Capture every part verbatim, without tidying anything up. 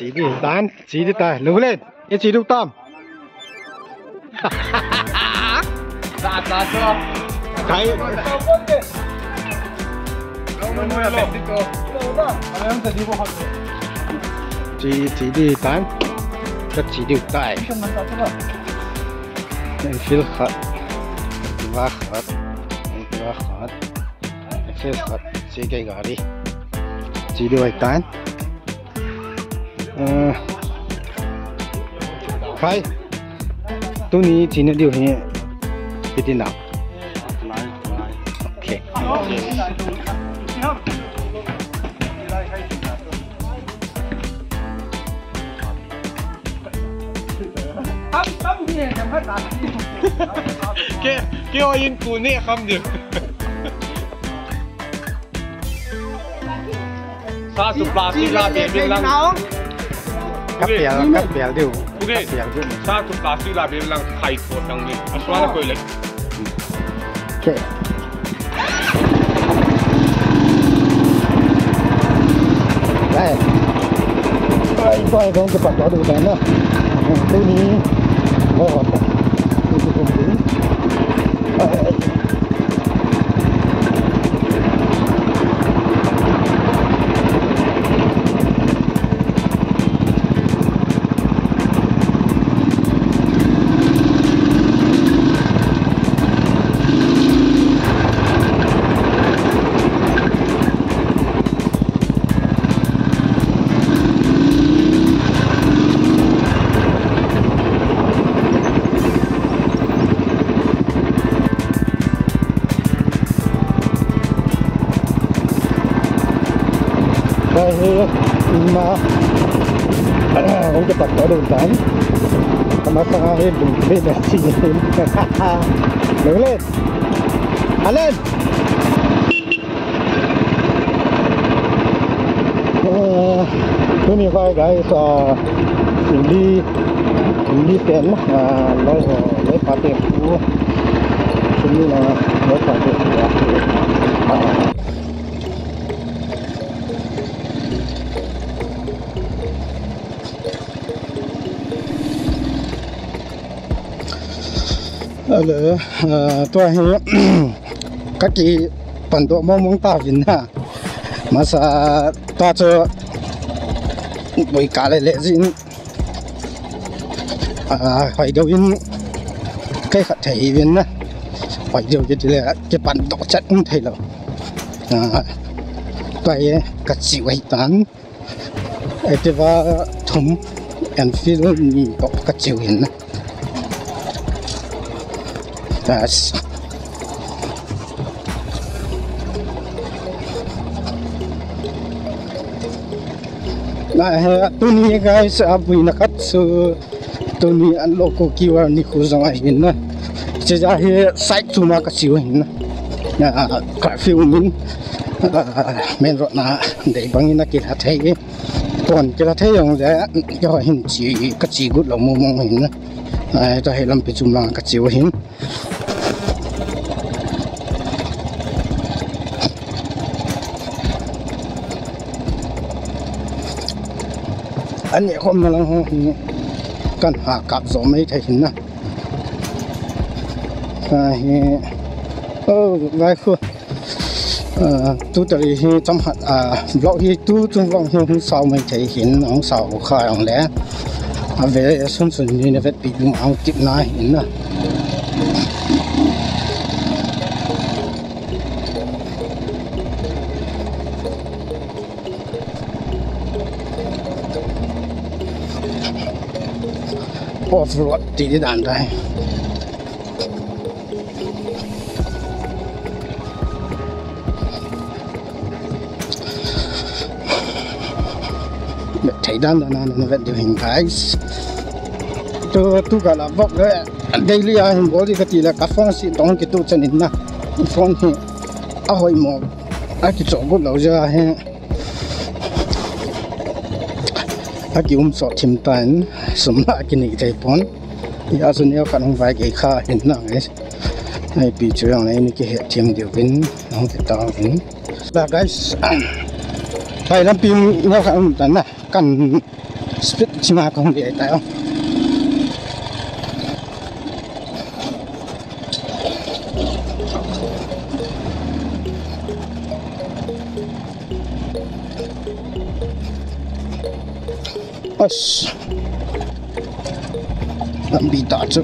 Chi di tan, chi di tai. Lunglen, e chi du tam. Sa, sa, sa. Kai. Chi, chi di tan. Ka chi di tai. Enfield khat. Activa khat. Activa khat. Access khat. Chi kai gari. Chi di vai tan. Aa, khai. Tuni china diu hi. Kiti na. Okay. Ke, ke o in tu ne kham diu. Sa chu plastic la be vin lang. Ka pel, ka pel diu. Okay. Ka pel diu. Sa chu plastic la be vin lang khai tho tang ni. Aswa la koi le. Okay. Đây. Đây, coi con cái bật đó được này nữa. Tôi đi. Đây, hộp. Tôi đi. Đây. Kei hi, ima, hung kipat tau ding tan. Kamasanga hi bung bit na si. Lunglen. Alen. Uh, tuni vai guys, uh, li, li ten, uh, loi ho, loi pa te pu, sumi na, loi pa te pu, uh, Hello, uh, tua hi, ka kipan doh mong mong tauvin na. Masa tua chu, boi ka le le jin. Ah, hoi deuh in, kei khat thei vin na. Hoi deuh kiti le, kipan doh chat um thei lou. Ah, tua hi, ka chiu ahi tan. Activa thum, Enfield ni toh ka chiu hin na. Das. Na he, tuni guys, abuina khat chu tuni an lo ko kiwar ni khu jong ahin na. Cheja hi side chu ma ka chiu hin na. Na, curfew min, ah, main road na dei bang in a kila thei. Kon kila thei jong le, keiho hin chi, ka chi got lou mong mong hin. Ai, tua hi lampi chom lang ka chiu hin. Ani khom na lang ho hin, kan ha kap jo mai thei hin na. Ka hi, oh, vai khu. Ah, tu tari hi cham khat, ah, vlog hi tu chung vlog hi hung sao mai thei hin, hung sao kha jong le. A ve sun sun ni na vet pi ding ang tip na hin na. Off road ti di dan dai. Thei dan dan na na vet diu hin guys. Tu, tu ka la vlog le daily a hin bol di ka ti le ka phone si tong ki tu chan in na. Phone hi a hoi mo. A ki cho got lou ja he. A ki um so thim tan sum la ki ni thei pon. Ya su neo khat hung vai kei kha hin na ngai. Ai pi chu jong le ni ki he thim diu vin hung ki ta vin. La guys. Vai lampi neo khat hung tan na. Kan Speed chinga kahung ding ahitai. As. Lampi tah chu.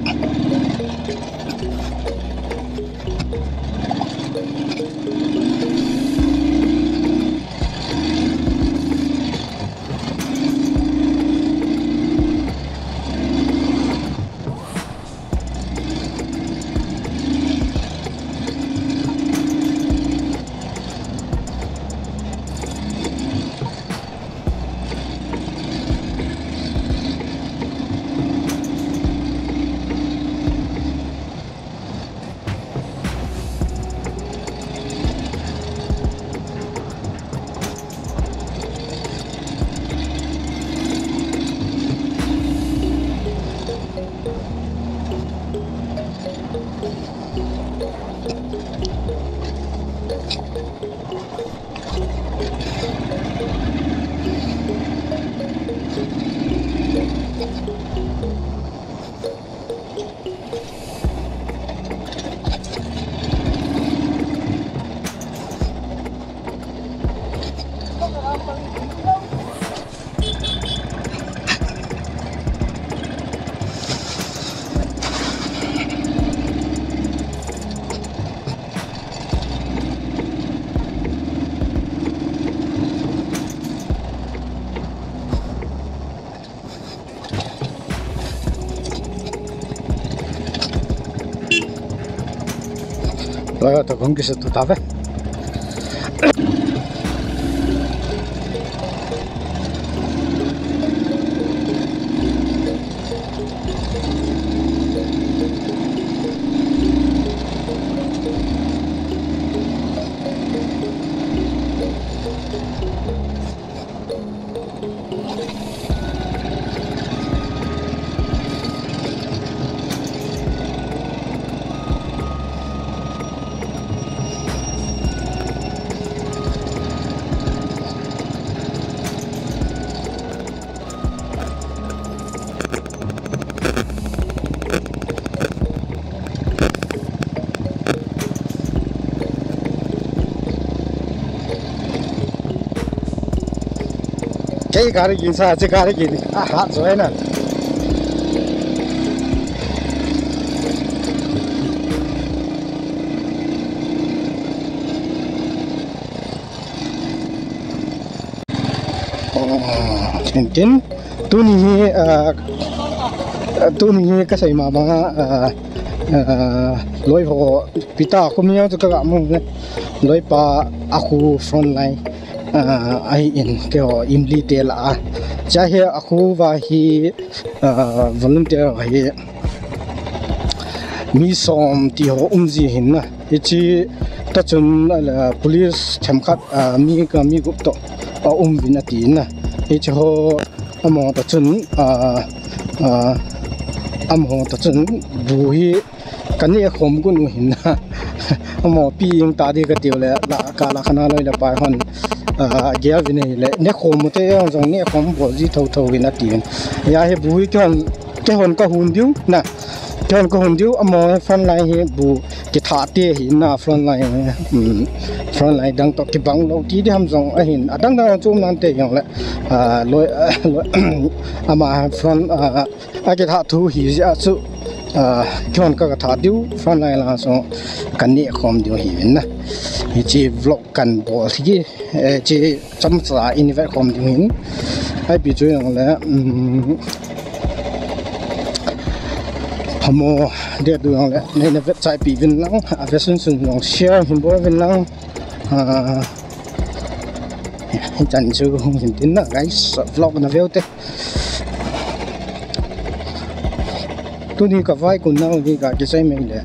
Loi to kong kisa tu ta ve. Kei gari kin sa, che gari kin. Ah, hat jo na. Oh, tin tin. Tuni hi, ah, tuni hi ka sei ma banga, ah, ah, loi ho pita khu mi chu ka ga mu ne. Loi pa a khu front line, ah, ahi in keiho Imli te lah a. Cha hi a khu va hi, ah, volunteer hi mi som ti ho um ji hin na. Hiche ta chun, ah, police themkhat, ah, mi ka mi gup to a um vin ati na. Hiche ho amaho ta chun, ah, ah, amaho ta chun bu hi ka neh khom gun u hin na. Amaho pi ing ta di ka tiu le la ka la khana loi le pai hon, ah, gel vin hi le. Neh khom u te jong neh khom bol ji tho tho vin ati vin. Ya hi bu hi kihon, kihon ka hun diu na. Kihon ka hun diu, amaho front line hi bu kitha te hi na front line, um, front line dang to kibang lou ti di ham jong ahin. Adang dang chu um nante jong le, ah, loi, ah, loi, ama front, ah, a kitha thu hi jeh a chu, ah, kihon ka, ka tha diu, front line la so ka neh khom diu hi vin na. Hiche vlog kan bol hi, eh, hiche chomcha in vet khom diu hin. Ipi chu jong le, um, phamo deh diu jong le, nei na vet chai pi vin lang, a vet sun sun jong share hin bol vin lang. Ah, hichan chu hung hin tin na, guys, vlog na veu te. Tuni ka vai kun nau hi ka kisei mai le.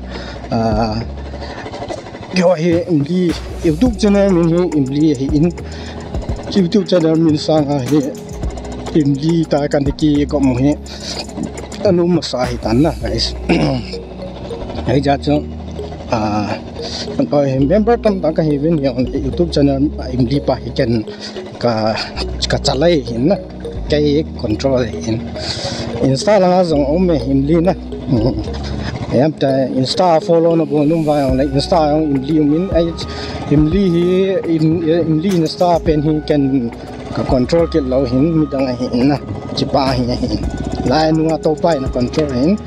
Ah, keiho hi Imli, YouTube channel min hi Imli ahi in. YouTube channel min sanga hi Imli ta kan kigom u hi anom masa hi tan na, guys. Hijeh chun, ah, koi member tamtah kahi vin jong le YouTube channel Imli pa hi ken ka, ka chalai hin na. Kei control in. Insta langa jong um e, Imli na. Hmm. Em ta Insta follow na bol nom uva jongle, Insta jong Imli um in, ai, Imli hi, Im-, Imli Insta pen hi ken ka control kit lou hin, midang ahi in na. Kipa hi ahi in. Lai nunga topa in a control hin.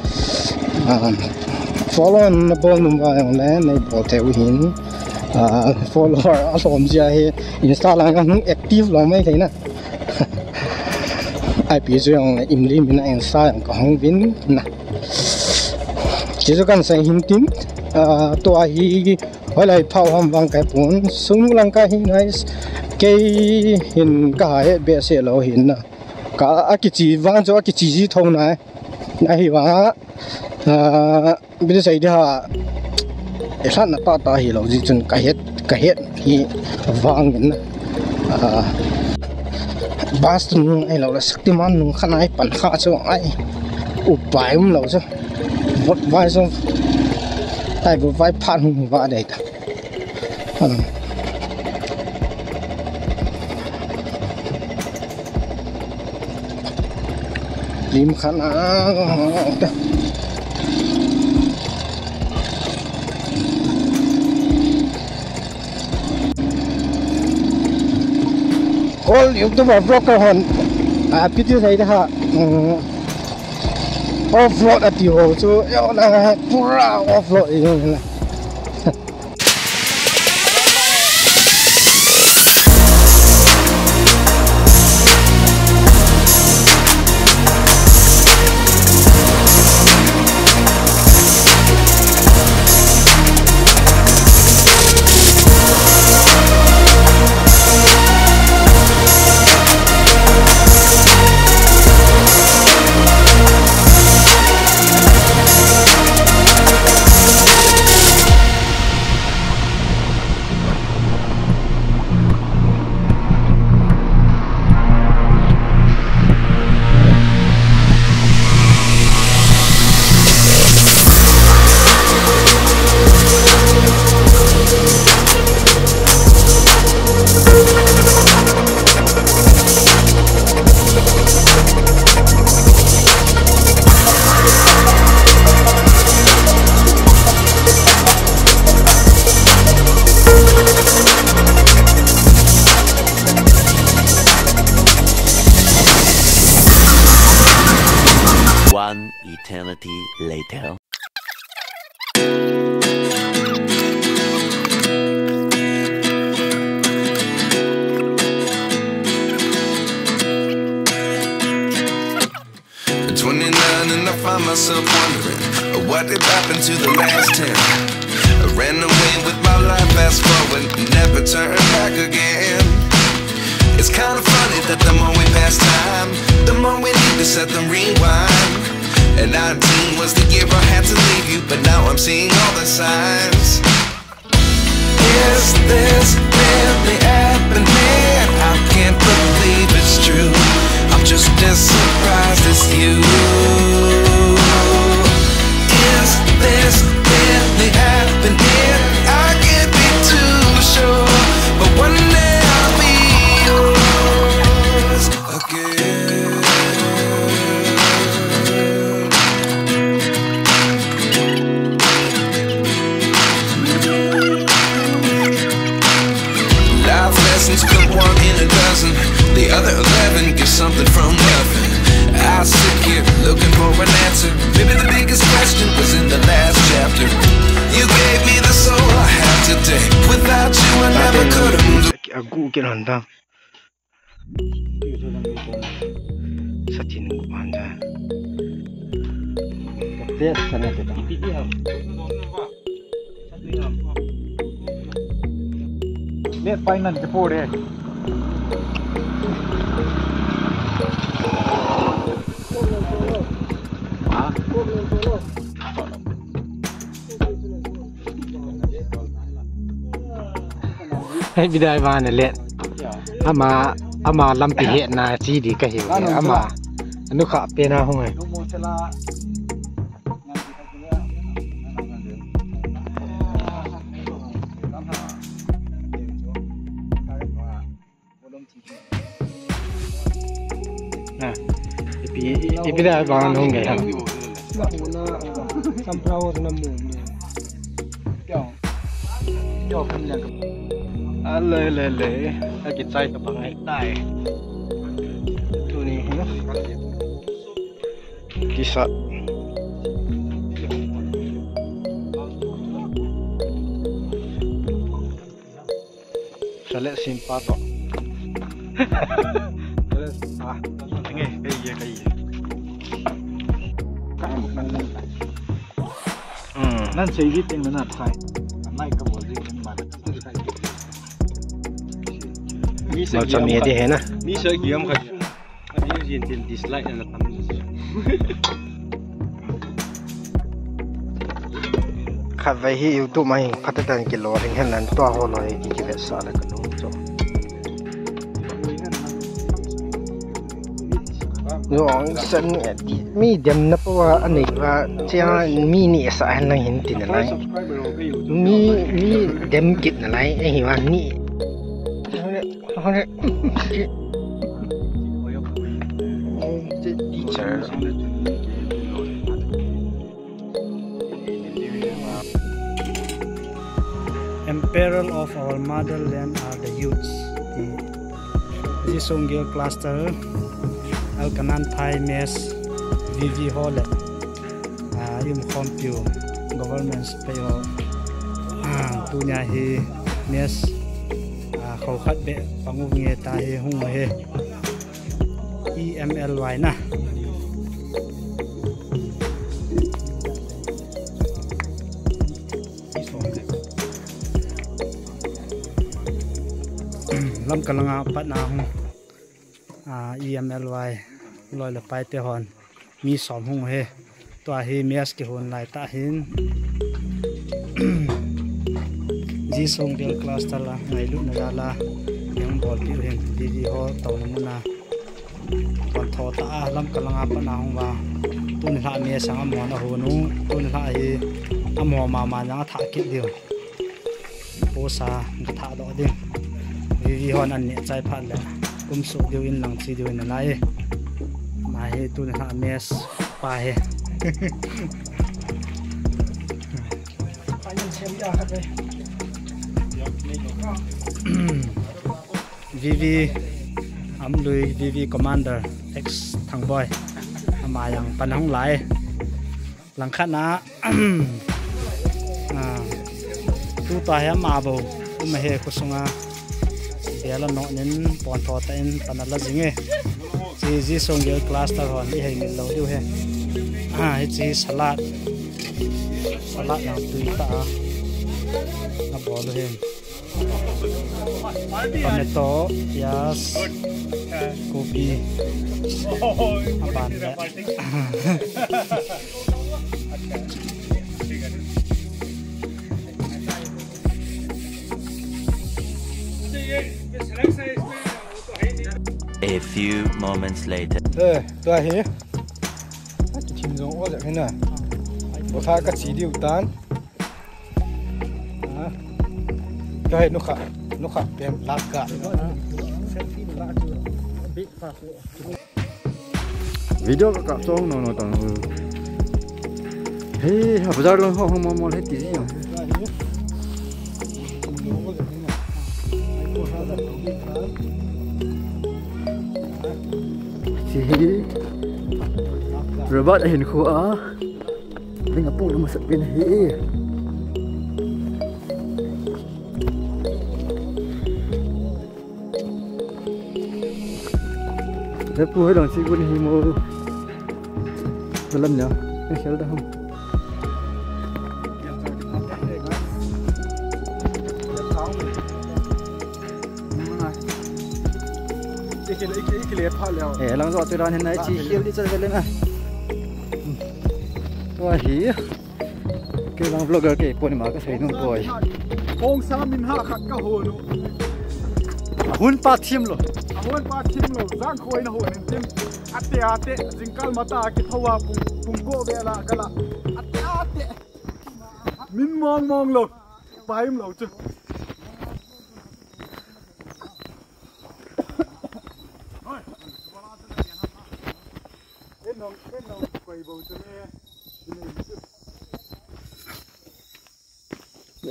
Ah, follow na bol nom uva jongle, nei bol thei u hin. Ah, follower alhom jeh a hi Insta langa hung active lou mai thei na. Ipi chu jong Imli min a Insta jong ka hong vin na. Chu chu kan sei hin tin, ah, tua hi hoilai phau ham vang ka he pon, sung lang ka hi nice. Kei hin ka ha he behseh lou hin na. Ka a kichi vang chu a kichi ji tho na. Ahi vang a, ah, Bit sei dia, eh, lhatna tahtah hilou jeh chun ka het, ka het hi vangin, ah, bus nung ahilou le Shaktiman nung khat a pan kha chu ai upai umlou chu. Vot vai chu, tai vot vai phat hung va dei ta. Hmm. Lim khat a, all YouTuber vlogger hon, ah, ipi ti sei dia, um, offroad ati ho chu, yo na pura offroad i na. One eternity later. Twenty-nine and I find myself wondering, uh, what did happen to the last ten? I ran away with my life, fast forward, never turn back again. It's kinda funny that the more we pass time, the more we need to set the rewind. And nineteen was the year I had to leave you, but now I'm seeing all the signs. Is this really happening? I can't believe it's true. I'm just as surprised as you. Is this really happening? I can't be too sure, but one day I'll be yours again. Life lessons come one in a dozen. The other eleven get something from nothing. I sit here looking for an answer. Maybe the biggest question was in the last chapter. You gave me the soul I have today. Without you, I never could have moved. Agu ke handa. Satin ku handa. Test sana kita. Let pai nan ke pore. Ha? Hei, bidai vana le. Ama, ama lampi hetna chi di ka hiu. Ama, anu kha pe na hung e. Na. Ipi, ipi da bang hung gai ha. Na, na, sunflower na mu. Yo. Yo, kan le. A le le le. Akichai ka bang ai tai. Tuni hi. Kisa. Sale simpa to. Sale simpa. Nge, kai ye, kai ye. Hmm. Nan sei ji ting na thai. Nai ka bol ji ting ma. Mi se ki am kha. Mi se ki am kha. Ani jin tin dislike na tam. Khatvei hi YouTube ma hi phatah tah in kilo ring hen lan tua ho lo hi ki, kivetsah le ka lung cho. Jong san mi dem na pa wa anei wa chia mi ni sa hen lang hin tin lai. Mi, mi dem kit na lai, eh, hi wa ni. Teacher. Emperor of our motherland are the youths. Ji Sung Gil Cluster, Alkanan Thai Mess, V V Hall le. Ah, um khompiu government pay ho. Ah, tunia hi mess, ah, kho khat beh pang u nge ta hi hung u hi. E M L Y na. Lamka langa pat na hung. Ah, E M L Y loi le pai te hon. Mi som hung u hi. Tua hi mess kihon lai tah hin. Ji Sung Gil Cluster a ngailutna jal a. Hung bolpiu hin. V V Hall touna mun a. Kon tho ta a Lamka langa pat na hung uva. Tuni lha mess a amahon ahon u. Tuni lha hi. Amaho mama jong athah kit diu. Post a ka thah doh ding. V V hon an neh chai phat le. Kum suh diu in lang chi diu in alai. Ama hi tuni lha mess pa hi. V V, Amlui V V Commander, ex Thangboi. Ama jong pan hung lai. Langkhat na, ah, tuta hi ama bou, um, he khosunga. Bel a noh nin, pon tho tah in, pan ala jing e. Chi Ji Sung Gil Cluster hon, i hei mil lou diu hi. Ah, hichi salad. Salad jong tui tah a. Abol u hi. Tomato, piaz, kopi. Aban le. A few moments later. Eh, tua hi. Kithim jong o jak hina. Botha ka chi diu tan. Ah. Ka hi nukha, nukha pen lak ka. Video ka kap chong no no tang. He, ha bazar lang ho ho mo mo le ti ji. Chi. Robot ahin khu a. Ding a pu na masat pen hi. He pu, he dang chi gun hi mo. Dalam nia. He khel da ham. Iki, iki, iki le pha leo. Eh, lang zo tu dan hin nai chi khel di chal le na. Wa hi. Kei lang vlogger kei pon ma ka sei nung poi. Kong sa min ha khat ka ho nu. A hun pa thim lo. A hun pa thim lo. Jang khoi na ho nin tin. Ate ate jingkal mata ki thowa pung, pung ko ve la ka la. Ate ate. Min mong mong lo. Paim lo chu.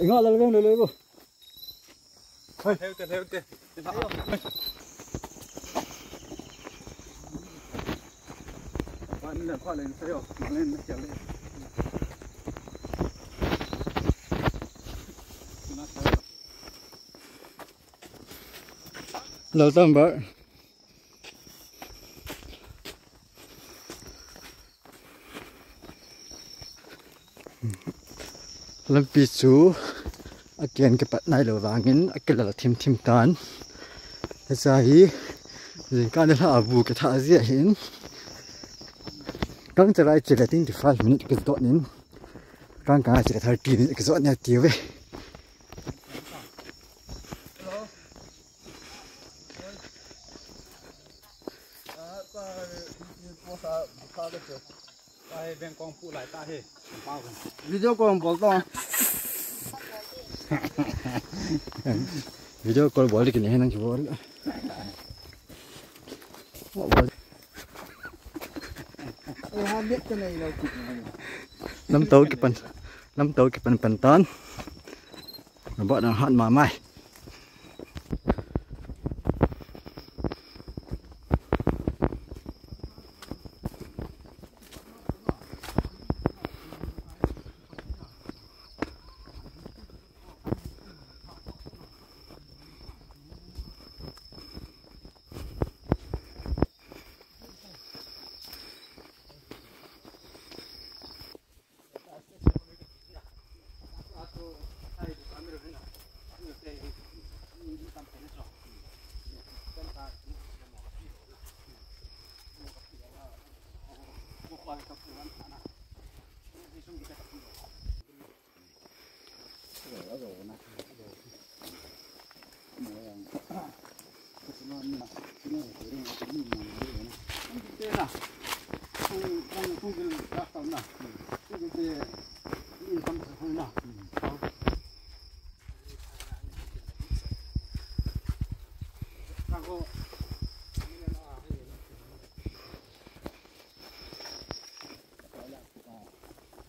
Nga lal veng loi loi bo. Hei. Heu te, heu te. Pan na pha len sa yo, ma len na kya le. Lal tam ba. Lampi chu a ken kipat nai lo vangin a kilal thim thim tan. Hicha hi jingkah nilhah a bu kitha ji ahin. Kang chalai chile twenty five minute kijot in. Kang kang chile thirty minute kijot ne tiu ve. Video call bol to. Video call bol di kini henang ki bol. Lamto kipan, lamto kipan pan tan. Ba dang hat ma mai.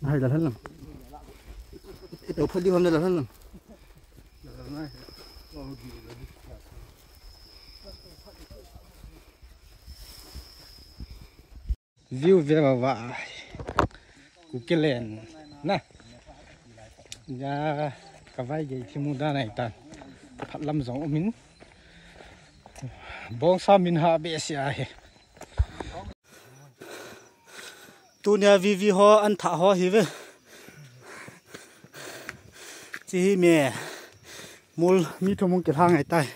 Hai, dah dalam. Itu pun di mana dah dalam. View ve va va. Kuki len na. Ya, kavai gei thimu dan ai tan. Phatlam jong umin. Bongsa min ha be sia he. Tunia V V ho an tha ho hi ve. Chi hi me. Mul mi thum hung kilhang ai tai.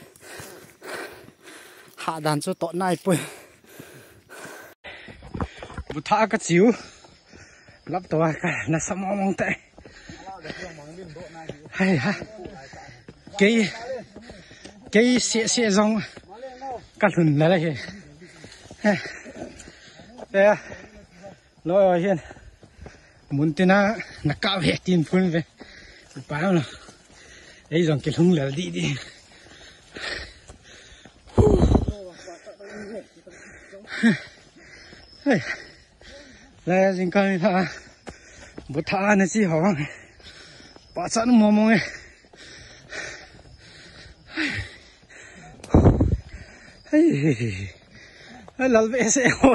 Ha dan chu to nai pui. Bu tha ka chiu. Lap to ka na sa mong mong tai. Hai ha. Kei, kei se se jong ka lhun la le he. He. Lo hin. Mun tina na ka ve tin phun ve. Pa lo. Ei jong kilhung lel di di. Hey. La jingkah ni tha. Bu tha na chi ho. Pa chan mo mo e. Hey. Lal ve se ho.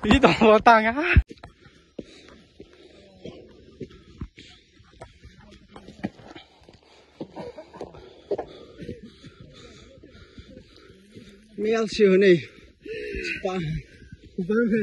Video bol tang a. Mel si ho nei. Pa. Bang he.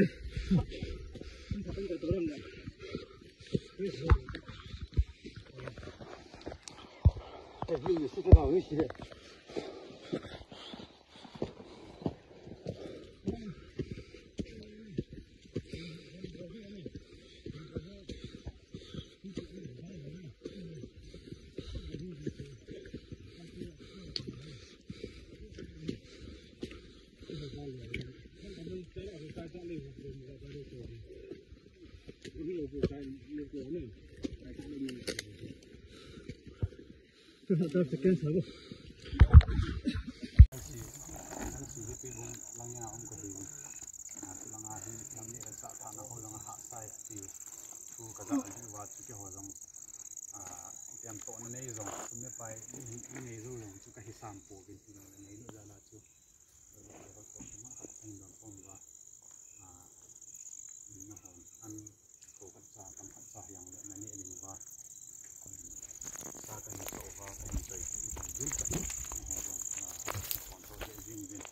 Tam pouvin, ngailut jal a chu, eh, hol toh ma khat in don khom uva, ah, nahon an ko khat cha, kam khat cha hiang le nane ding uva, sa kahin toh uva, kahin choi kit ding uvin, ah, hon toh jing uvin.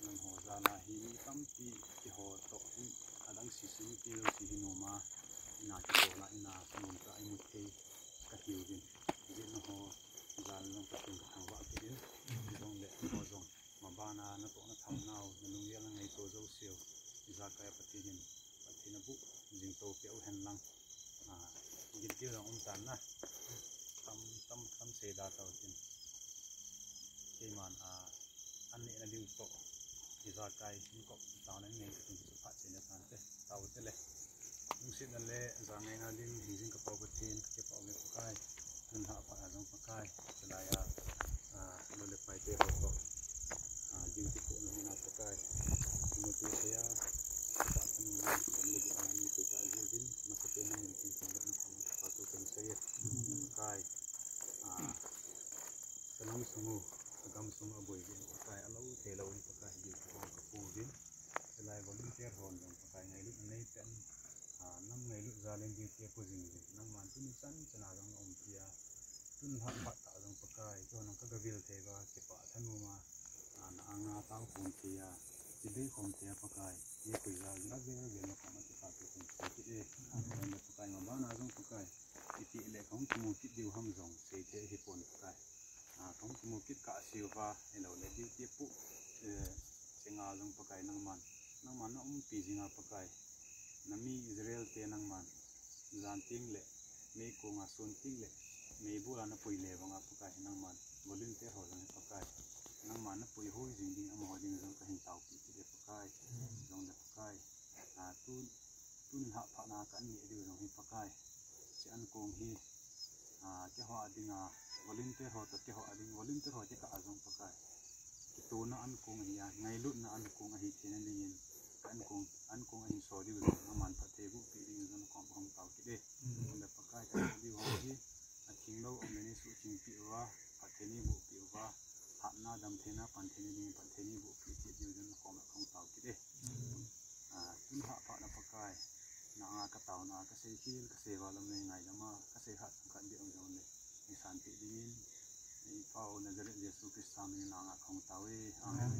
Nangho jal a hi mi tampi kihou toh hi, adang sisi mi kihou si hi nom a, ina kihou na, ina nom ta imu thei kahiuvin. Hijeh in nangho jal a jong Pathen kathangvah kit in, hijongle nangho jong maban a natoh natham nau, nalunggel nangaito jouseu, ijakai a Pathen in, Pathen in abuh jing to peh u hen lang. Ah, gilkel jong um tan na. Tam, tam, tam seida tau tin. Keiman, ah, an nehna diu toh, ijakai in kop taona in ngai ka tin chu phat seina tante, tau te le. Lungsetna le jangaina ding hingjing ka Pau Pathen, ka kipah uve Pakai. Tun lhah phat a jong Pakai, chulai a, ah, lou le pai te ho toh, ah, duty pohna hina Pakai, kimuto thei a, kipah thanop a, dam le gih a mi pei ta jeh uvin, masapen in min tin song le na khang a kipah thu kahin sei e. Pakai, ah, ka nam sung u, ka gam sung u aboi jeh in Pakai, alou thei lou in Pakai, duty ho ka pouvin, chulai volunteer hon jong Pakai, ngailutna nei pen, ah, nang ngailut jal in duty a po jing uvin, nangman tuni chan chan a jong na umpi a, tun lhah phat tah jong Pakai, keiho nang ka gavil thei uva, kipah thanop a, ah, na anga tao khom thei a, chibai khom thei a Pakai, eikoi jal in avel vel na khom a kipah thu kahin sei kit e. Amen. Pakai maban a jong Pakai, itih le kahung kimu kit diu ham jong sei thei ahipon Pakai. Ah, kahung kimu kit kah seh uva, ahilou le duty a po, eh, chenga jong Pakai nangman, nangman na umpi jing a Pakai. Na mi Israel te nangman, jan teng le, meikong a sun teng le, meibol a na pui le vang a Pakai nangman, volunteer ho jong hi Pakai, nangman na puihoi jing ding, amaho ding jong kahin taopi kit e Pakai, jong le Pakai. Ah, tun, tun lhah phat na ka an neh diu jong hi Pakai, hiche an kong hi, ah, keiho a ding a, volunteer ho toh keiho a ding, volunteer ho kikah a jong Pakai, kitona an kong ahi a, ngailutna an kong ahi theina ding in, ka an kong, an kong ahin so diu jong, nangman phatthei boh peh ding in jong na kom a kahung tao kit e. Jong le Pakai, ka so diu ho hi, atheng lou um le nei suhtheng peh uva, phatthei nei boh peh uva, hatna, damtheina, pantheina ding in phatthei nei boh peh kit diu jong na kom a kahung tao kit e. Ah, tun lhah phat na Pakai, na anga ka taona, ka seikhel, ka seival um le ngaidam a, ka seikha chang khat beh um jong le, nei sanpeh ding in, i Pau Nazareth Jesu Christa min in na anga kahung tao e. Amen.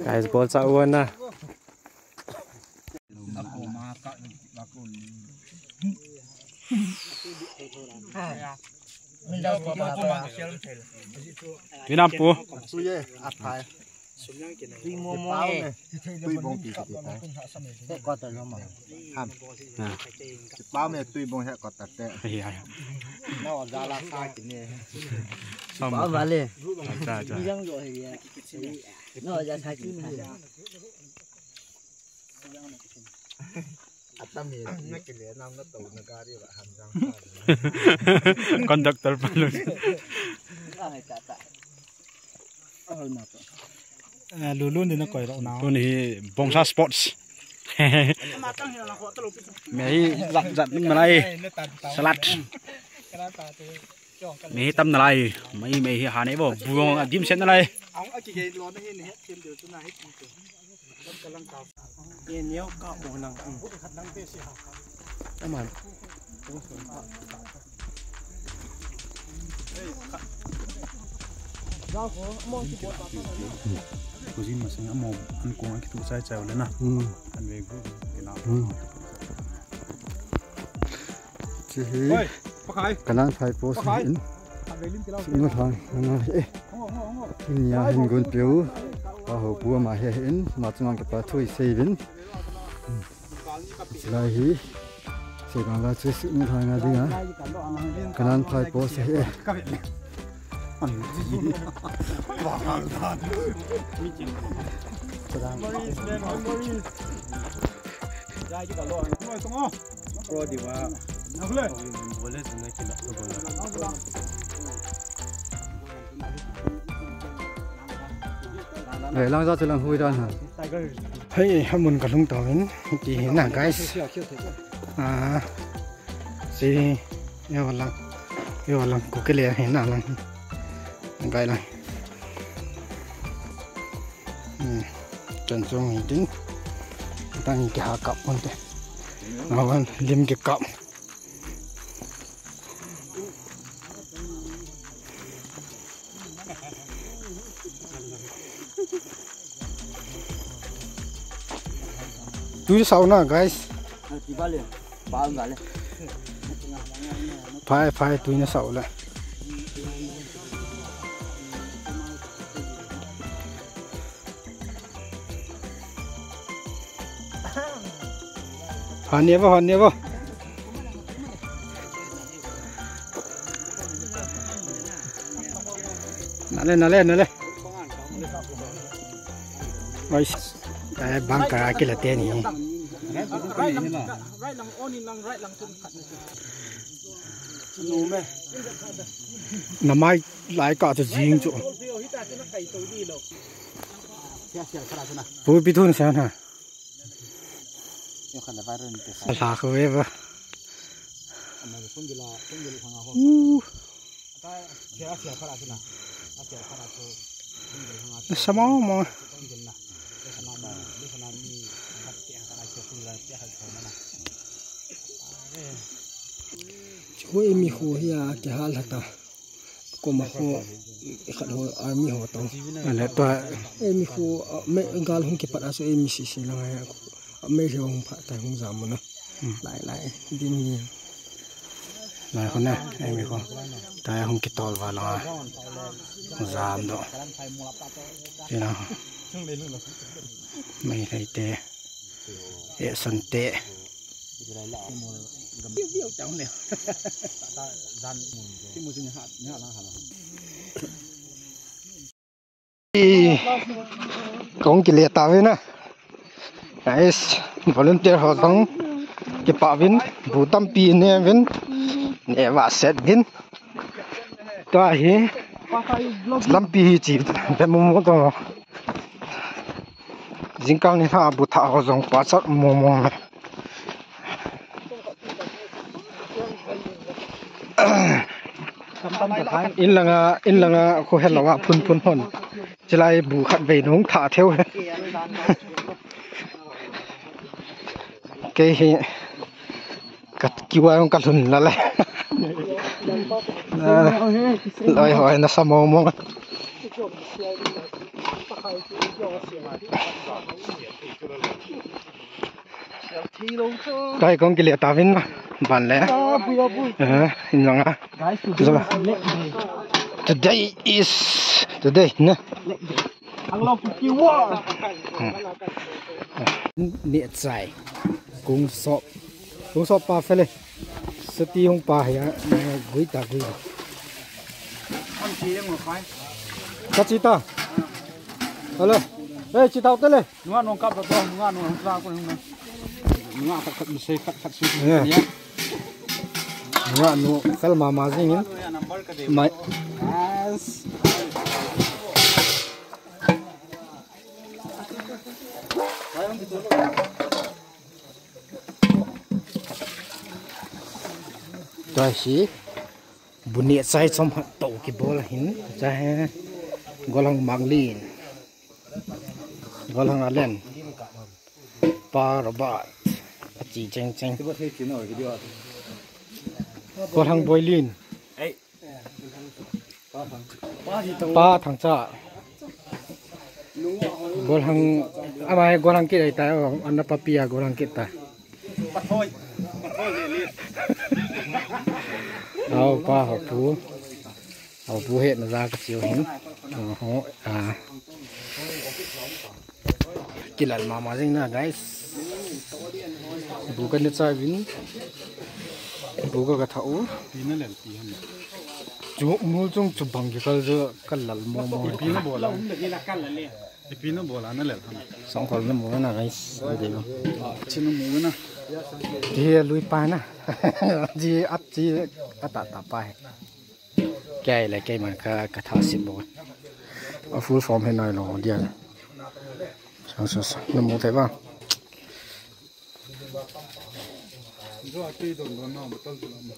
Guys, bol sa uan na. Minam pu. Suye, aphai. Tui mo mo e. Tui bong ti ti tai. He ko ta lo ma. Ham. Pau me tui bong he ko ta te. Ai, ai. Na o jala sa ki ne. Pau vale. Acha, acha. Yang jo he ya. Na o ja sa ki ne. Atam hi, na kile nam na to na gari ba han jang. Conductor pa lo. Ah, Lulu ni na koi lo na. Tuni hi Bongsa Sports. Me hi jat jat min malai. Salad. Me hi tam nalai. Mai me hi ha nei bo. Buong a dim sen nalai. Ang a ki ge lo na hi ne, thiam deu tu na hi. Khojin masang amo an kong a kitu chai chai le na. Hmm. An ve gu kina. Hmm. Chi hi. Oi, pakai. Kanan phai po si in. Sinu thang nang e. Nia hin gun piu. Pa ho pu ma he in, ma chungang ke pa thui sei vin. Lai hi. Sei bang la chu sinu thang a ding a. Kanan phai po si e. Hei, lang ja chu lang hui dan ha. Hei, hamun ka lhung tau in, ti hi na, guys. Ah, Si, yo lang, yo lang, ko ke le hin na lang, gai lang. Hmm, chan chung hi tin, tang ke ha kap pon te, na wan lim ke kap. Tui sao na, guys. Phai, phai, tui na sao le. Hon neva, hon neva. Nale, nale, nale. Oi, eh, bang ka kila teni. Namai lai ka chu jing chu. Pu pi thun sa na. Ala ko eva. Uh. Sama mo. Chu emi ho hi a ke hal hata. Koma ho, khat ho, army ho tong. Ale to. Emi ho, me gal hung kipat aso emi sisi lang ya. Me ho hung phat tai hung jam na. Hmm. Lai, lai, din hi. Lai ho na, emi ho. Tai hung kitol va lang. Jam do. Ina. Mai lai te. E san te. Kong kile ta ve na. Guys, volunteer ho jong kipa vin, bu tampi ne vin, ne va set vin. Tua hi lampi hi chi ve mo mo to. Jingkah ni ha bu tha ho jong pa chat mo mo. In langa, in langa khu hello a phun phun hon. Chilai bu khat vei nung tha theo. Kei hi ka kiwa ka lhun la le. Loi hoi na sa mo mo. Kai kong kile ta vin na ban le. Eh, in langa. Today is today na. Ni chai. Kung sop. Kung sop pa fele. Suti hung pa ya. Gui ta gui. Ka chi ta. Hello. Hey, chi tau te le. Nunga nung kap to, nunga nung hung tla ko nung. Nunga khat khat sei khat khat su. Yeah. Nunga nu fel mama jing in. Mai. Yes. Tua hi bu neh chai chom khat to kibol ahin, chahe golhang Manglin, golhang Alen, Pa Robert, achi cheng cheng. Golhang Boilin. Pa Thangcha. Golhang, amai golhang kit ai ta, ana papi a golhang kit ta. Au, pa ho pu. Ho pu he na ja ka chiu hin. Oho, a. Kilal mama jing na, guys. Bu ka ne chai vin. Bu ka ka tha u. Pi na lel pi ham. Chu mul chung chu bang ki kal jo ka lal mo mo. Pi na bola. Pi na bola na lel ham. Song kol na mo na, guys. Ade lo. Chi na mo na. Ji lui pa na. Ji at ji ata ta pa he. Kei le kei man ka, ka tha sip bo. A full form he nai lo dia. Sa, sa, sa. Na mu thei ba.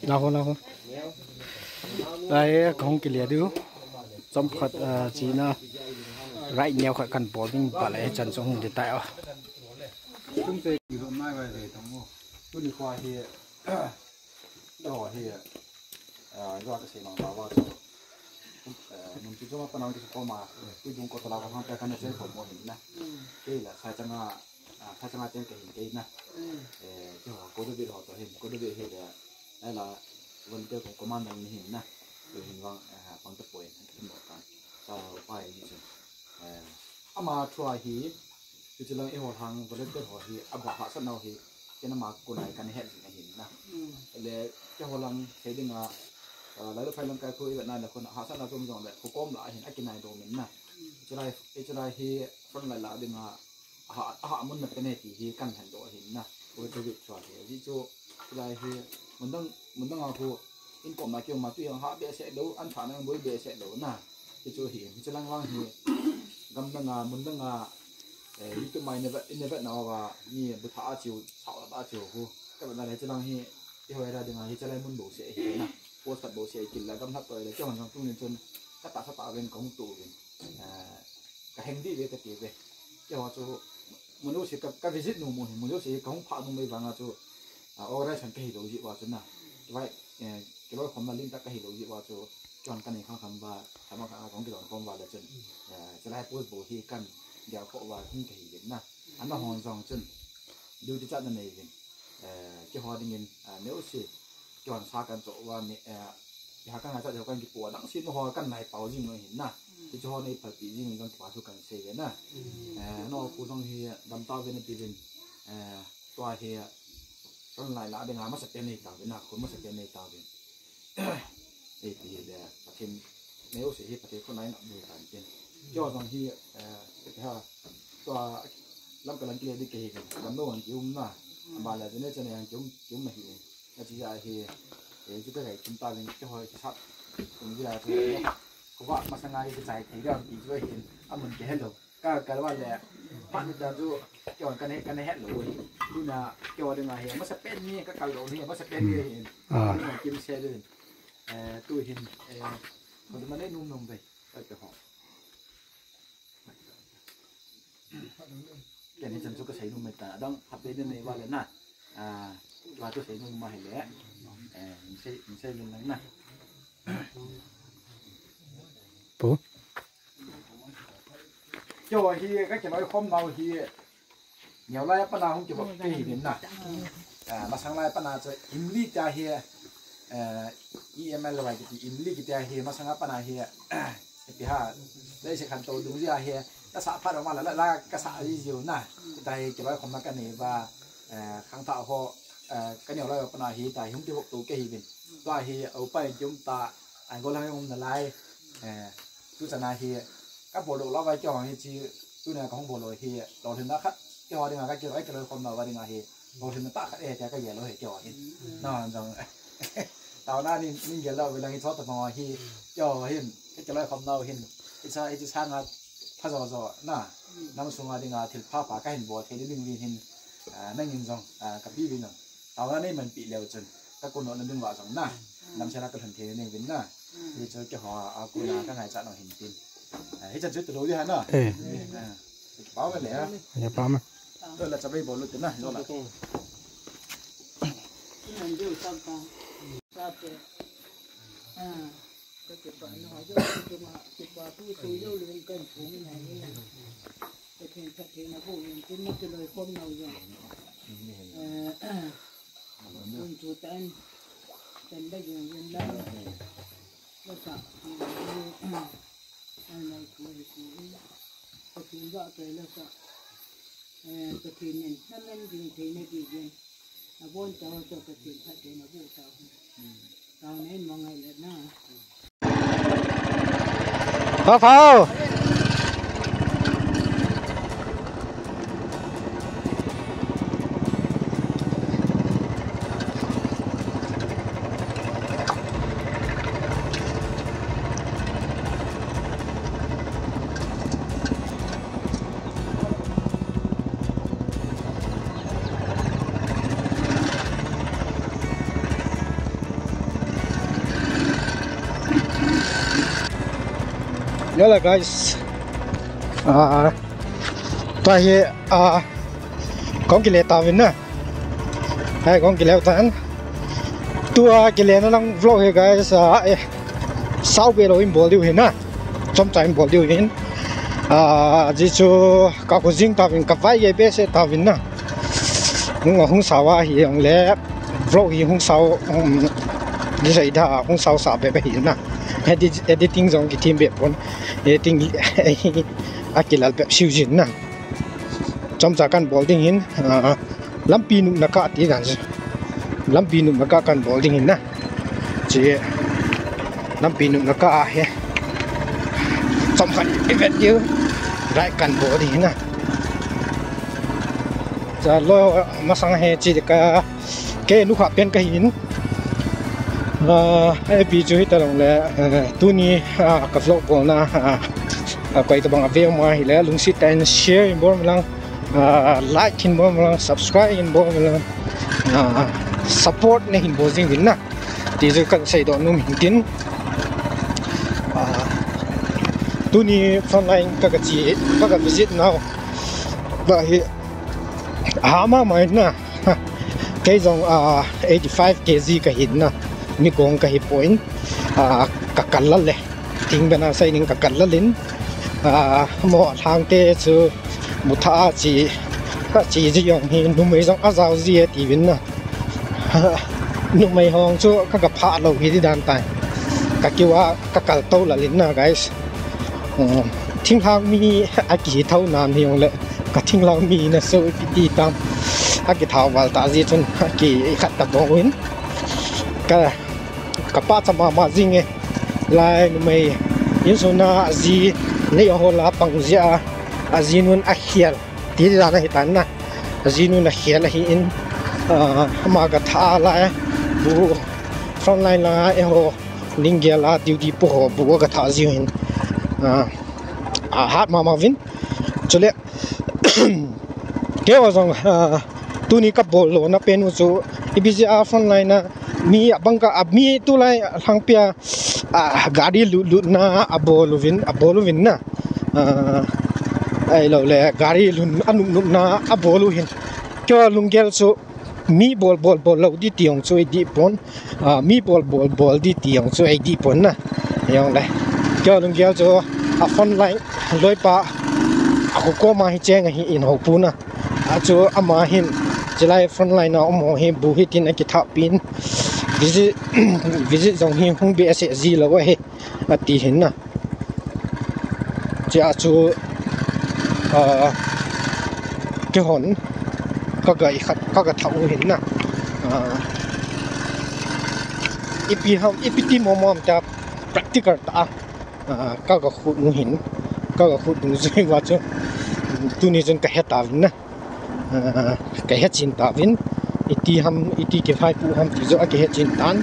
Laho, laho. Lai, kahung kile diu. Chomkhat, ah, china. Right now khat kan bol ding ba le chan chung hung di tai o. Tung te ki ro nai vai ve tang o. Tuni kho hi. Lo hi. Ah, lo ka sei mang ba wa chu. Eh, mun chu ma pa nang ki ko ma. Ki dung ko ta la ko hang ta kan chen ko mo hin na. Ke la sa changa. Ah, kha changa ten ka hin kei na. Eh, keiho, ko David ho to hin, ko David hi le, ai la, volunteer ko commander ni hin na. To hin vang, eh, pang ta poi, hin mo kan. Sa pa ni chu. Eh, ama thua hi, chu chu lang eiho lang volunteer ho hi, aba hahsat nau hi, kei na ma ko nai kan het ni hin na. Le, keiho lang, sei ding a, eh, lai lo phai lang kai ko i na le ko na hahsat na tum jong le, ko kom la hin, a kinai do min na. Chu lai, chu lai hi, front line la ding a, aha, aha mun na pe ne ti hi kan han do hin na. Ko David chua hi. Ji chu, lai hi, mun dang, mun dang a khu, in kom na keu ma tu yang ha be se lo, an tha na boi be se lo na. Ji chu hi, ji chu lang lang hi, gam dang a, mun dang a, eh, YouTube mai ne vet, ne vet na wa, ni bu tha a chiu, sao ta chiu khu. Ka ba na le chu lang hi, i hoi ra ding a, hi chu lai mun bo se hi na. Post khat bo se kil la, gam hat to le, chu han jong tu ni chun, ka ta sa ta ven kong tu ven. Eh, ka heng di ve ka ti ve. Keiho chu, mun jouse ka, ka visit nu mun hi, mun jouse ka hung pha nu mai vang a chu, ah, organization ka hi lo ji wa chu na. Vai, eh, kiloikhomna lim ta ka hi lo ji wa chu, chun ka nei khang kham va, kham kham kong kiloi khom va le chun. Eh, chu lai post bo hi kan, dia kho va hung ka hi le na. Ana hon jong chun, duty chat na nei vin. Eh, keiho ding in, ah, ne u si, Keiho sa kan cho va mi, eh, ya kan ha cha kan ki po dang si no ho kan nai pau jing no hin na. Ti cho nei pal pi jing jong ki pa thu kan sei ve na. Eh, no pu jong hi dam ta ve na ti vin. Eh, tua hi kan lai la ding a masa pen nei ta ve na, ko masa pen nei ta ve. Ei ti hi le, Pathen, nei u si hi Pathen ko nai na bu tan tin. Keiho jong hi, eh, ha, tua lam ka lang ki le di ke hi, dam no ang ki um na. Ba la ne chane ang ki um, ki um na hi. A chi a hi, eh, chu ka gai tum ta ling, ka hoi ka sat. Tum ji a chu, ko ba masanga ka chai thei da ti chu hin, a mun ke hello. Ka, ka ba le, pa ni ta chu, ke on ka ne, ka ne hello. Tuna, ke wa ding a hi, masa pen ni, ka kal lo ni, masa pen ni hin. Ah. Tuna, kim se dun. Eh, tu hin, eh, ko ma ne num num ve. Ka ke ho. Ken hi chan chu ka sei nom mai ta, adang hap dei den nei va le na. Ah, tua chu sei nom ma hi le. Eh, sei, sei lun lang na. Pu. Keiho hi ka kiloikhom nau hi. Neo lai a pat na hung kivop kei hi din na. Ah, masang lai a pat na chu Imli tia hi, eh, E M L Y kiti, Imli kiti a hi, masang a pat na hi, eh, ipi ham, leiset khantou dungjuia hi, ka sa phat ma la, la, la, ka sa ji jiu na. Tua hi kiloikhomna ka nei uva, eh, khangthah ho, eh, ka neo lai a pat na hi, tua hi hung kivop to kei hi din. Tua hi, upa in kium ta, an gol hang um nalai, eh, Tu chana hi, ka bol lou lou vai keiho hi chi, tuna ka hung bol lou hi, lolhinna khat, keiho dinga ka kiloi, kiloikhomna va dinga hi, lolhinna tah khat e, tia ka gel lou hi keiho hin. Na jong, taona nin, nin gel lou ve lang hi chota mo hi, keiho hin, ka kiloikhomna hin, hicha, hichi sanga pha jo jo, na, nam sunga dinga thil pha pha ka hin bol thei ding vin hin, ah, nangin jong, ah, ka pi vin jong. Taona nei manpi leu chun, ka kun na ding va jong na. Lam sela ka lhun thei ning vin na. Ni chu keiho a kun a ka ngaicha nau hin tin. Ah, hi chan chu tu lo di ha na. Eh. Ah, ki pau ma le ha. Ya pa ma. To la chabai bol lu tu na, lo la. Nan ju sa pa. Sa pe. Ah. Ka kipa na ha, ka kipa, kipa tu tu jou lung kan phung na ni. Pathen, Pathen a bu yin tin na kiloikhom nau jong. Eh, kun chu tan, tan da jong yin la. La sa, ai nai ku ri ku. Pathen va ke la sa. Eh, Pathen nin, na men ding thei na di jin. A bon ta ho to Pathen Pathen a bu ta ho. Tao nei mo ngai le na. Phao, phao. Hello guys. Ah, tua hi, ah, kong kile tauvin na. Hai, kong kile tan. Tua kile na lang vlog hi guys, ah, eh, sao be lou in bol diu hin na. Chomcha in bol diu hin. Ah, ji chu ka khu jing tauvin, ka vai ge be se tauvin na. Hung, hung sao a hi jong le, vlog hi hung sao, um, ji sai da, hung sao sa be be hi na. Edit, editing jong ki thim be pon. Editing a kilal be siu jin na. Chomcha kan bol ding hin, ah, lampi nupna kah ti dan. Lampi nupna kah kan bol ding hin na. Chi lampi nupna kah a hi. Chomkhat i vet diu. Rai kan bol ding hin na. Cha lo masang hi chi ka Kei lukha pen ka hin. Ah, A P chu hi ta long le, eh, tuni, ah, ka vlog bolna, ah, ah, koi tabang a ve ma hi le, lungset tah in share in bol lang, ah, like in bol lang, subscribe in bol lang, ah, support ne hin bol jing din na. Ti chu kan sei do num hin tin. Ah, tuni frontline ka ka chi, ka ka visit nau. Ba hi, ha ma mai na. Kei jong, ah, eighty five K G ka hin na, mi kong ka hi poi, ah, ka kal lal le. Thing bena sai ning ka kal lal in, ah, mo thang te chu mu tha a chi, ka chi ji jong hi numei jong a jao ji e ti vin na. Numei hong chu ka ka pha lo hi di dan tai. Ka kiwa ka kal to lal in na, guys. Um, thinglhang mi a kihi tho nan hi jong le, ka thinglhang mi na so i pi ti tam. A ki thau val ta ji chun, a ki khat ta bong in. Ka, ka pa cha mama jing e. Lai numei. Insung a ji, nei a ho la pang ji a. A ji nun a hial. Ti di dan a hi tan na. A ji nun a hial a hi in. Ah, ama ka tha lai. Bu frontline la e ho. Ning gel a duty pu ho bu ka tha ji hin. Ah, a hat mama vin. Chule, kei ho jong, ah, tuni ka bol lo na pen u chu, i busy a frontline a, mi a bang ka, a mi tu lai lhang pia, ah, gari lut lut na a bol uvin, a bol uvin na. Ah, ai lo le, gari lun a nup nup na a bol u hin. Kei ho lunggel chu, mi bol, bol, bol lo di ti jong chu i di pon. Ah, mi bol, bol, bol di ti jong chu i di pon na. Jong le. Kei ho lunggel chu a frontline loipa a khu koma hi cheng a hi in ho pu na. A chu ama hin chilai frontline a um ho hi bu hi tin a ki tha pin. Visit, visit jong hi hung be a se ji lo a hi. A ti hin na. Chia chu, ah, kei hon ka ga i khat, ka ga thau hin na. Ah, ipi ham, ipi ti mo mo am ta practical ta. Ah, ka ga khut nu hin, ka ga khut nu jui wa chu. Tuni chun ka he ta vin na. Ah, ka he chin ta vin, iti ham, iti kivai pu ham ti jo a ki he chin tan.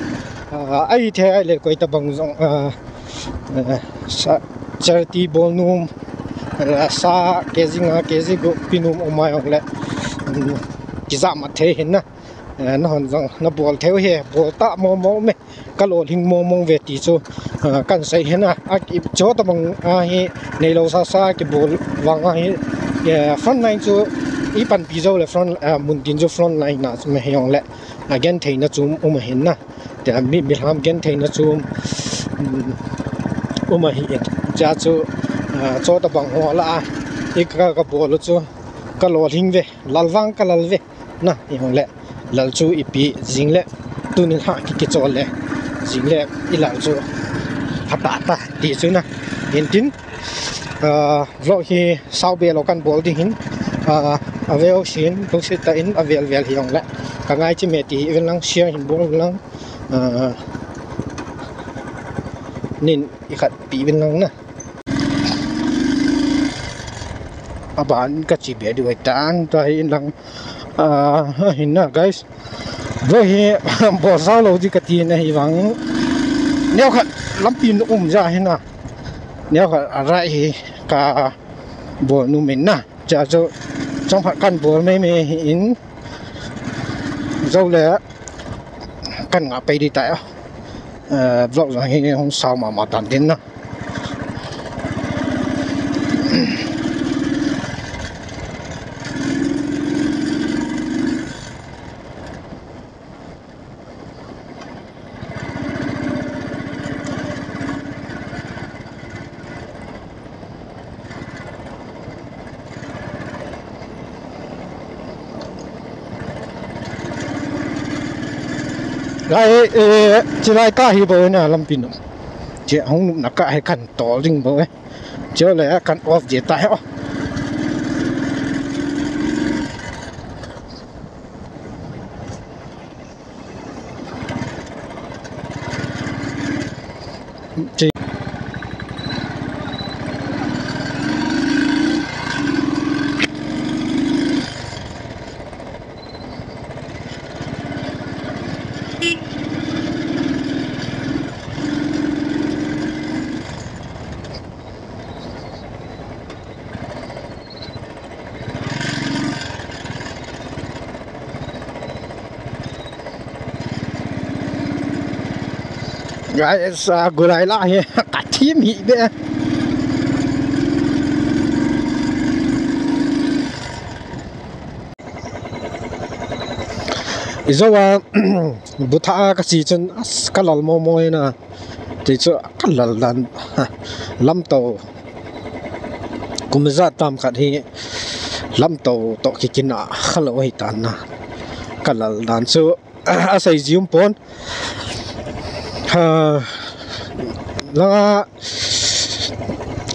Ah, ai the ai le koi ta bang jong, ah, ah, sa, charity bol num, ah, sa K G nga, K G gu pi num o mai ong le, um, ki ja ma the hin na. Ah, na hon jong, na bol theu he, bol ta mo mo me. Ka lolhing mong mong ve ti chu, ah, kan sei hin a, a ki cho ta bang a hi nei lo sa sa ki bol vang a hi, eh, frontline chu i pan pi jo le front, ah, mun tin chu frontline na chu me hiong le, ah, gen thei na chu um a hin na. Te mi, mi ham gen thei na chu, um, um a hi et. Cha chu, ah, cho ta bang ho la a, i ka, ka bol chu, ka lolhing ve, lal vang ka lal ve. Na, i hong le, lal chu ipi jing le, tunin ha ki kichol le, jing le, i lal chu, ha ta ta, ti chu na, in tin, ah, vlog hi sao be lo kan bol ding hin, ah, a veo sin, lungset ta in, a vel vel hi hong le, ka ngai chi me ti, i vel lang, share hin bol lang, ah, nin i khat pi vel lang na. A ban ka chi be du ai tan, ta hi in lang, ah, hin na, guys. Vlog hi bol sao lo di ka ti na hi vang. Neo khat lampi na um ja hi na. Neo khat a rai hi ka bol nu min na. Cha chu chong khat kan bol mai mai hi in. Zo le kan nga pai di ta ya. Eh, vlog jong hi hung sao ma ma tan din na. Ai, eh, chilai ka hi bo na lampi no. Che hung na ka he kan tol ding bo e. Che le kan off je ta he o. Che. Guys, uh, gulai la hi kathim hi be. Izo a butha ka si chun as ka lal mo mo na. Ti chu ka lal dan lamto. Kumza tam khat hi lamto to kikin a khalo hi tan na. Ka lal dan chu a sai zium pon. Ha la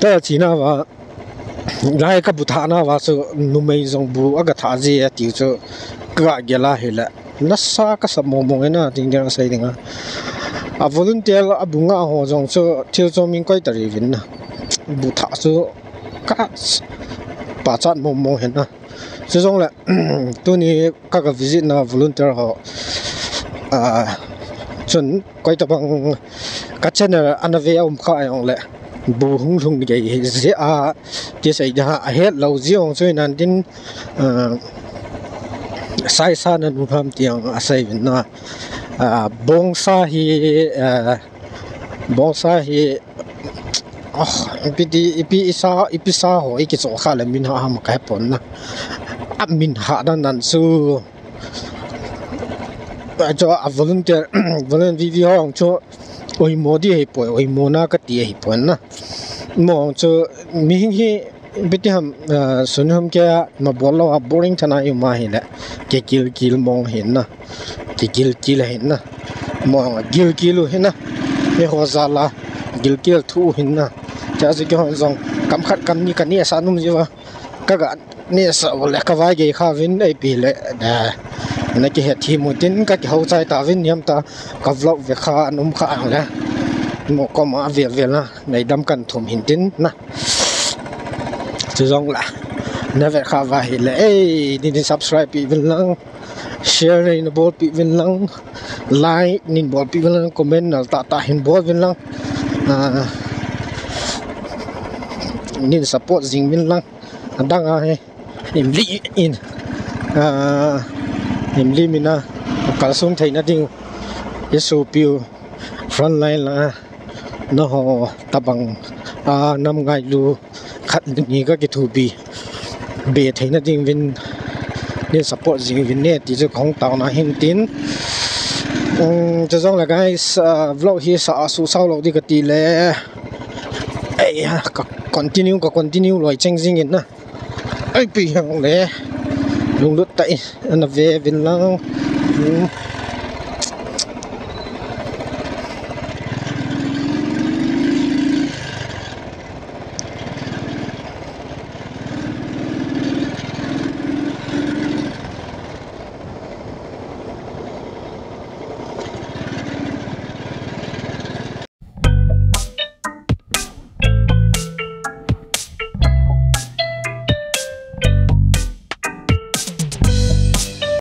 ta china wa. Lai ka bu thana va chu numei jong bu aga tha ji a ti chu ka gela hi le. Nasa ka sa mo mo na ting ding a sai ding a. A volunteer a bu nga ho jong chu thil chu min koi ta ri vin na. Bu tha chu ka pa chat mo mo hen na. Chu jong le tuni ka ka visit na volunteer ho. A chun koi ta bang ka channel ana ve a um kha a jong le. Bu hung lhung gei hi zia a, ti sei dia a het lo zia ong chu inan tin, ah, sai sa na nu ham tiang a sai vin na, ah, bongsa hi, ah, bongsa hi, ah, ipi ti, ipi isa, ipi sa ho, iki cho kha le min ha ham ka he pon na. A min ha dan nan su. Cho a volunteer, volunteer V V ho ang cho oi mo di hei poi, oi mo na ka ti hei poi na. Mo ang cho mi hing hi biti ham, ah, sun ham ke ma bol lo a boring thana i ma hi le. Ke kil kil mong hin na. Ke kil kil hin na. Mo ang gil kil u hin na. He ho za la gil kil thu hin na. Cha zi ke hon zong kam khat kam ni ka ni sa num ji va. Ka ga ni sa le ka vai gei kha vin ei pi le da. Na ki he thi mu tin ka ki hau chai ta vin niam ta ka vlog ve kha an um kha ang le. Mo ko ma ve ve la nei dam kan thum hin tin na. Chu jong la na ve kha va hi le ei ni ni subscribe pi vin lang. Share nei na bol pi vin lang. Like nin bol pi vin lang, comment nal ta ta hin bol vin lang. Ah, nin support zing vin lang. Adang a he. Im li in. Ah, im li mina. Kal sung thei na ding. Yesu piu. Front line la. Na ho tabang. Ah, nam ngai lu. Khat ni ka kithupi be theina ding vin ni support zing vin ne ti chu kong tau na hin tin. Um, chu jong le guys, uh, vlog hi sa a su sau lo di ka ti le. Ei ha, ka continue, ka continue loi cheng zing in na. Ei pi hang le. Lunglut ta in, ana ve vin lang. Um.